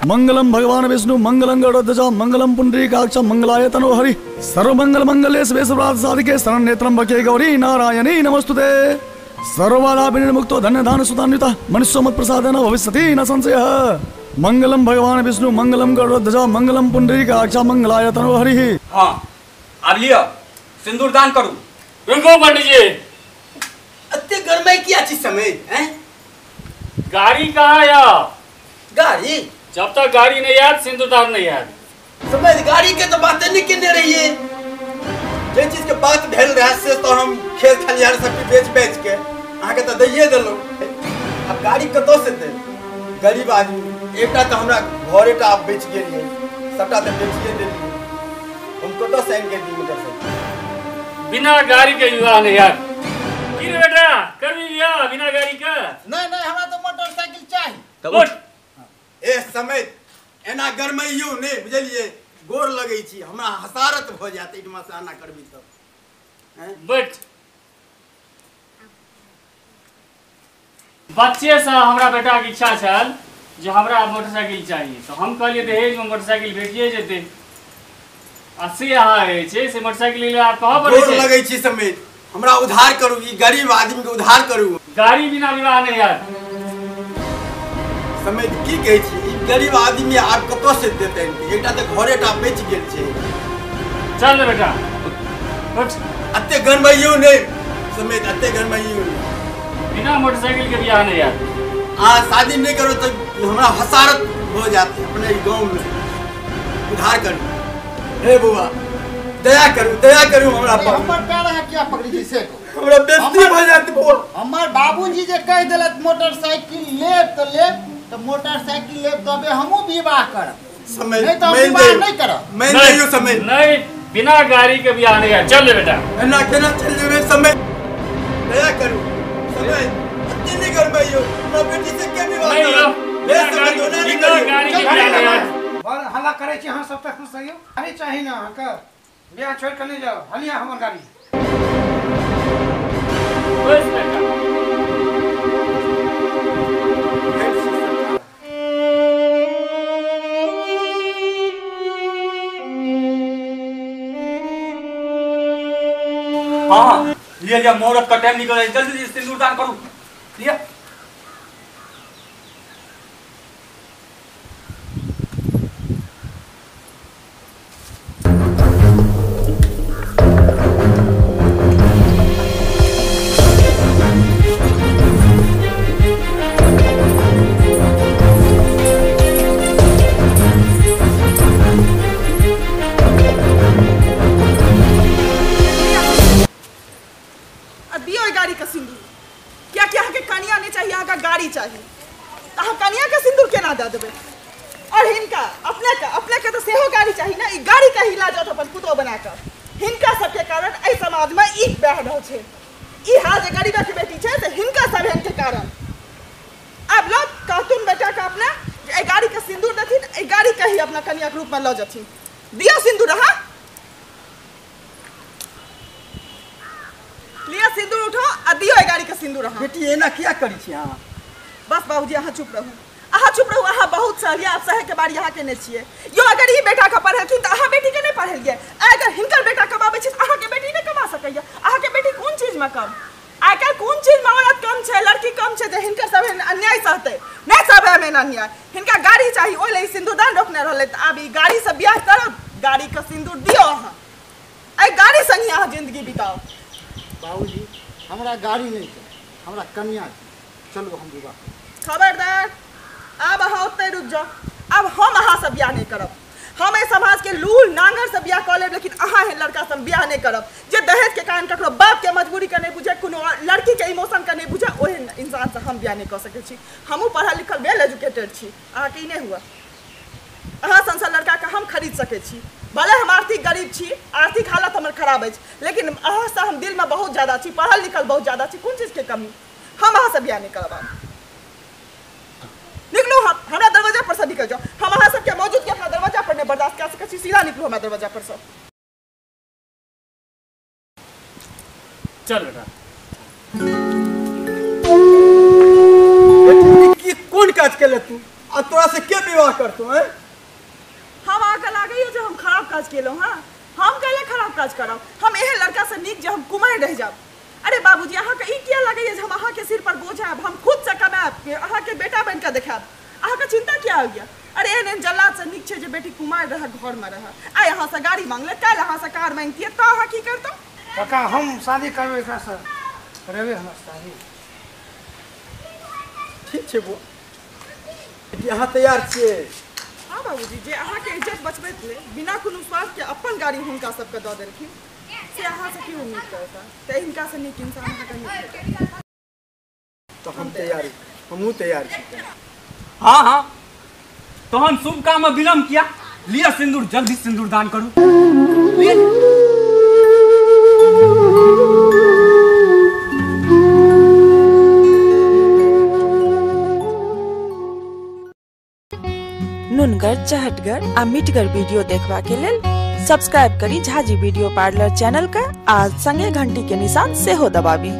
मंगलम भगवान विष्णु मंगलम गरुड़ध्वज मंगलम पुंडरीकाक्ष मंगलाय तनोहरि सर्वमंगल मंगले शिवे सर्वार्थ साधिके शरण्ये त्र्यंबके गौरी नारायणी नमस्तुते। सर्वबाधा विनिर्मुक्तो धन्य दान सुतान्वितः मनुष्यो मत्प्रसादेन भविष्यति न संशयः। मंगलम भगवान विष्णु मंगलम गरुड़ध्वज मंगलम पुंडरीकाक्ष मंगलाय तनोहरि। हां आब लिअ सिंदूर दान करू। रुको पंडित जी, अत्ते गरमाई किया छी समय हैं? गाड़ी कहाँ या? गाड़ी जब तक गाड़ी नहीं आयत सिंदूरदान नहीं आयत। समझ गाड़ी के तो बात नहीं केने रहिए, जे चीज के बात भेल रहे से तो हम खेत खलिहान सब बेच बेच के अहाँ के तो दैये देलहुँ। अब गाड़ी कतौ से दे गरीब आदमी, एकटा तो हमरा घरेटा आब बेच गेलियै, सबटा तो बेचिए देलियै, हम कतौ से आनि के दी मोटरसाइकिल? बिना गाड़ी के विवाह नहीं यार। की रे बेटा करबी बियाह बिना गाड़ी के? नहीं नहीं हमरा तो मोटरसाइकिल चाही। उठ ए समय एना गरमैयो नहि बुझलियै, गोर लगै छी हमरा हसारत भऽ जायत एहिठमा से एना करबी तऽ। बैठ। बच्चे से हमरा बेटा के इच्छा छल जे हमरा मोटरसाइकिल चाहिए, तो हम कहलिए दहेज में मोटरसाइकिल भेटिए जेतै, आ से अहाँ जे छै से मोटरसाइकिल लए आब कहऽ पड़ै गोर छै। लगै छी समय, हमरा उधार करू, ई गरीब आदमी के उधार करू। गाड़ी बिना विवाह नहीं यार। समय की कहै छी, ई गरीब आदमी आब कतऽ से देतै? एकटा तऽ घरेटा बचि गेल छै। चल रे बेटा उठ। अते गरमैयो नहि समय, अते गरमैयो नहि। बिना मोटरसाइकिल के बियाह नहीं यार। आ शादी नहीं करो तो हमरा हसारत हो जाती अपने गाँव में। उधार करू हे बुआ, दया करू, दया करू हमरा पर। हमर पैर अहाँ किया पकड़ी छी से कहू? हमरा बेइज्जती भऽ जायत बुआ। हमर बाबूजी जे कहि देलक मोटरसाइकिल लेब तऽ लेब, तऽ मोटरसाइकिल लेब तबे हमहूँ विवाह करब, समय नहीं तऽ हम विवाह नहीं करब। मैं नहीं समय नहीं, बिना गाड़ी के बियाह नहीं यार। चल रे बेटा। एना केना चल जेबै समय, दया करू समय, अते नहीं गरमैयो हमरा बेटी से के विवाह करब? हे समय दोना नहीं बिना गाड़ी के बियाह नहीं यार। बड़ हल्ला करै छी अहाँ सब तखन से यौ। गाड़ी चाही ने अहाँके, बियाह छोड़ि कऽ नहि जाउ, हलिया हमर गाड़ी। बस बेटा। हाँ लिया लिया, मुहूर्त का टाइम निकल जाए, जल्दी जल्दी सिंदूर दान करू। लिया गाड़ी का सिंदूर। क्या क्या अहाँके कनिया नहीं चाहिए, अहाँके गाड़ी चाहिए, तऽ अहाँ कनिया के सिंदूर केना दऽ देबै? और हिनका अपने के तऽ सेहो गाड़ी चाही ने, ई गाड़ी के हिला जात अपन पुतोह बना कऽ। हिनका सबके कारण एहि समाजमे ई बहि रहल छै, ई हाल जे गरीबक बेटी छै से हिनका सब के कारण। आब लऽ कहथुन बेटाके अपना जे एहि गाड़ीके सिंदूर देथिन, एहि गाड़ीके ही अपना कनियाके रूपमे लऽ जेथिन। दियौ सिंदूर, अहाँ लिअ सिंदूर उठो आ दियौ एहि गाड़ी के सिंदूर। अहाँ बेटी एना किया करै छी अहाँ? बस बाबूजी अहाँ चुप रहू, अहाँ चुप रहू, अहाँ बहुत सहलियै, आब सहै के बारी अहाँके नहि छियै। यो अगर ई बेटाके पढ़ेलखिन तऽ अहाँ बेटीके नहि पढ़ेलियै, अगर हिनकर बेटा कमाबै छै तऽ अहाँके बेटी नहि कमा सकैए। अहाँके बेटी कोन चीजमे कम? आइ काल्हि कोन चीजमे औरत कम छै, लड़की कम छै जे हिनकर सब अन्याय सहतै? नहि सहबै हम एना अन्याय। हिनका गाड़ी चाही, ओहि लेल ई सिंदूरदान रोकने रहलै, तऽ आब ई गाड़ीसँ बियाह करब, गाड़ीके सिंदूर दियौ अहाँ, एहि गाड़ी संगे अहाँ जिंदगी बिताउ। बाबूजी हमरा गाड़ी नहीं चाही, हमरा कन्या चाही, चलू हम विवाह। खबरदार, आब अहाँ ओतहि रुकि जाउ, आब हम अहाँसँ बियाह नहि करब। हम एहि समाजके लूल नांगरसँ बियाह कऽ लेब, लेकिन अहाँ एहन लड़कासँ हम बियाह नहि करब जे दहेजके कारण ककरो बापके मजबूरीके नहि बुझे, कोनो लड़कीके इमोशनके नहि बुझे, ओहन इंसानसँ हम बियाह नहि कऽ सकै छी। हमहूँ पढ़ल लिखल वेल एजुकेटेड छी, अहाँके ई नहि हुए। अहाँ सन लड़काके हम खरीद सकै छी, भले हम आर्थिक गरीब छी, आर्थिक हालत हमर खराब अछि, लेकिन अहाँसँ हम दिलमे बहुत ज़्यादा छी, पढ़ल लिखल बहुत ज़्यादा छी, कोन चीजके कमी? हम अहाँसँ बियाह नहि करब। निकलू, हमरा दरवाजा पर से निकल जाओ, हम अहाँ सबके मौजूदगी अपना दरवाजा पर नहीं बर्दाश्त कर सकै छी, सीधा निकलू हमरा दरवाजा पर से। चल बेटा। की कोन काज केले तू? आ तोरा से के विवाह करतौ हैं? हम अहाँके लागैए जे हम खराब काज केलहुँ। हँ, हम कैले खराब काज करब? हम एहन लड़का से नीक जे हम कुमारि रहि जायब। अरे बाबूजी, अहाँके ई किया लगैए जे हम अहाँके सिर पर बोझ आयब? हम खुदसँ कमायब, अहाँके बेटा बनि कऽ देखायब, अहाँके चिंता किया हो गया? अरे एहन एहन जल्लाद से नीक छै जे बेटी कुमारि रहै, घरमे रहै। आइ अहाँसँ गाड़ी मांगले, काल्हि अहाँसँ कार मांगतियै तऽ अहाँ की करतहुँ? काका, हम शादी करबै एकरासँ, करेबै हमर शादी। ठीक छै बौआ, बेटी अहाँ तैयार छियै? हाँ बाबूजी, जे अहाँके इज्जत बचबैत लेल बिना कोनो स्वार्थ के अपन गाड़ी हुनका सबके दऽ देलखिन, से अहाँसँ की उम्मीद करता? तऽ हिनकासँ नीक इंसान अहाँके नहि भेटत। तऽ हम तैयार, हमहूँ तैयार छी। हाँ हाँ, तहन शुभ काम में विलम्ब किया? लिअ सिंदूर, जल्दी सिंदूर दान करू। लिअ। नुनगर, चहटगर आ मिठगर वीडियो देखबा के लेल सब्सक्राइब करी झाजी वीडियो पार्लर चैनल के आ संगे घंटी के निशान सेहो दबाबी।